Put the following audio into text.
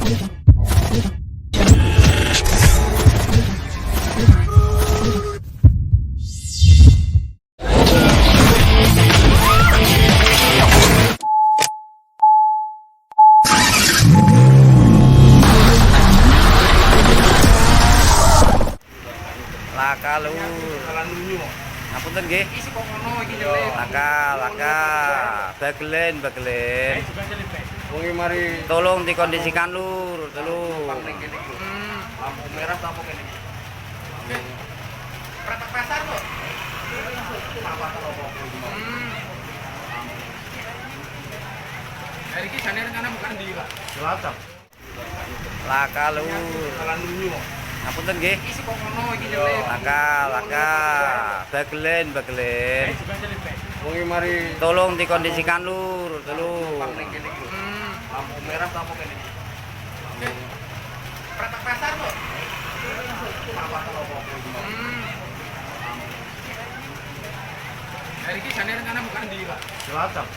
Laka lur. Ngapunten nggih. Laka, laka. Bagelen, bagelen. Wong mari Tolong dikondisikan lur, tolong. Lampu merah ta apa kene? Prapak pasar kok. Hari ini jane rencana bukan ndi, Pak? Cilacap. Laka lur. Jalan lunyu. Ngapunten nggih. Isi kok ngono iki nyelip. Laka, laka. Bagelen, bagelen. Wong mari Tolong dikondisikan lur, tolong. Lampu merah ta apa kene? Prapak pasar kok. Hari ini jane rencana bukan ndi, Pak? Cilacap.